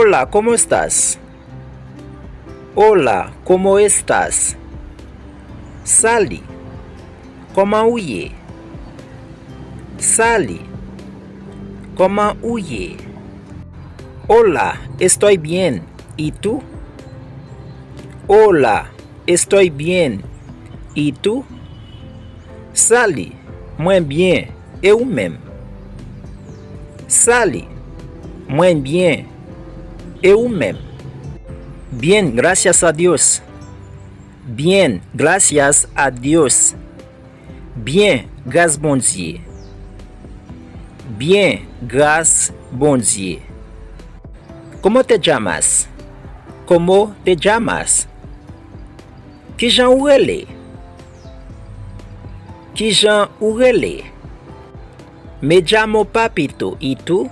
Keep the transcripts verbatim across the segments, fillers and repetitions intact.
Hola, ¿cómo estás? Hola, ¿cómo estás? Sali, kòman ou ye? Sali, kòman ou ye? Hola, estoy bien. ¿Y tú? Hola, estoy bien. ¿Y tú? Sali, mwen byen, e ou menm? Sali, mwen byen, e ou menm? Bien, gracias a Dios. Bien, gracias a Dios. Byen, gras Bondye. Byen, gras Bondye. ¿Cómo te llamas? ¿Cómo te llamas? Kijan ou rele? Kijan ou rele? Me llamo Papito, ¿y tú?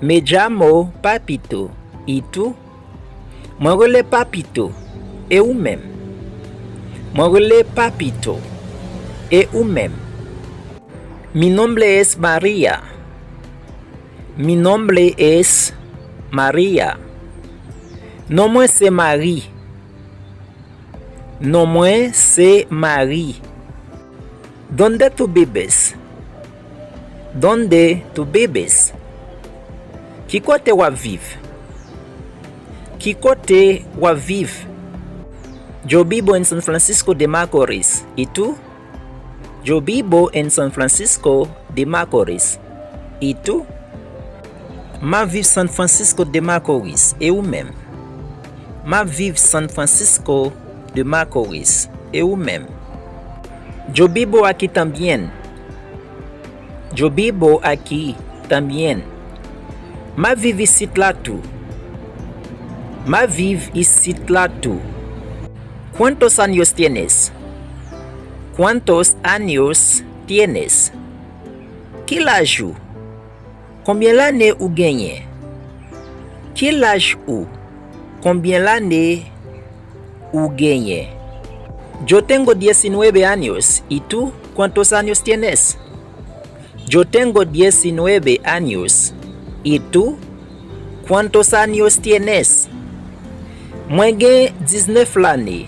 Me llamo Papito, ¿y tú? Mwen rele Papito, e ou menm? Mwen rele Papito, e ou menm? Mi nombre es María. Mi nombre es María. Non mwen se Mari. Non mwen se Mari. ¿Dónde tú vives? ¿Dónde tú vives? Ki kote w ap viv? Ki kote w ap viv? Yo vivo en San Francisco de Macorís. ¿Y tú? Yo vivo en San Francisco de Macorís. ¿Y tú? M ap viv San Francisco de Macorís. E ou menm? M ap viv San Francisco de Macorís. E ou menm? Yo vivo aquí también. Yo vivo aquí también. M ap viv isit la tou. M ap viv isit la tou. ¿Cuántos años tienes? ¿Cuántos años tienes? Ki laj ou? Konbyen lane ou genyen? Ki laj ou? Konbyen lane ou genyen? Yo tengo diecinueve años. ¿Y tú? ¿Cuántos años tienes? Yo tengo diecinueve años. ¿Y tú? ¿Cuántos años tienes? Mwen gen diznèf lane.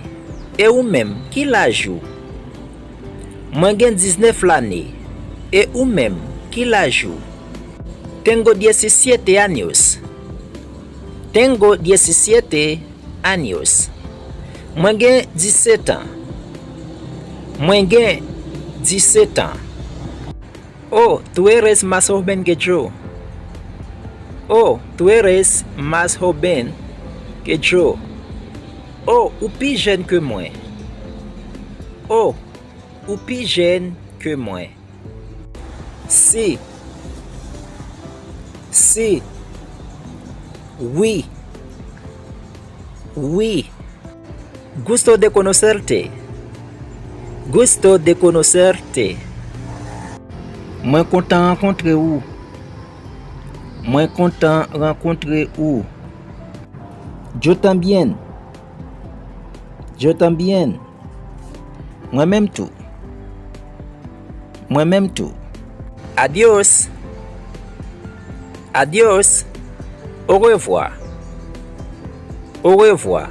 E ou menm, ki laj ou? Mwen gen diznèf lane. E ou menm, ki laj ou? Tengo diecisiete años. Tengo diecisiete años. Mwen gen disèt an. Mwen gen disèt an. Oh, tú eres más joven que yo. Oh, tú eres más joven que yo. Oh, ou pi jèn ke mwen. Oh, ou pi jèn ke mwen. Sí. Sí. Wi. Wi. Gusto de conocerte. Gusto de conocerte. Mwen kontan rankontre ou. Mwen kontan rankontre ou. Yo también. Yo también. Mwen menm tou. Mwen menm tou. Adios. Adios. Orevwa. Orevwa.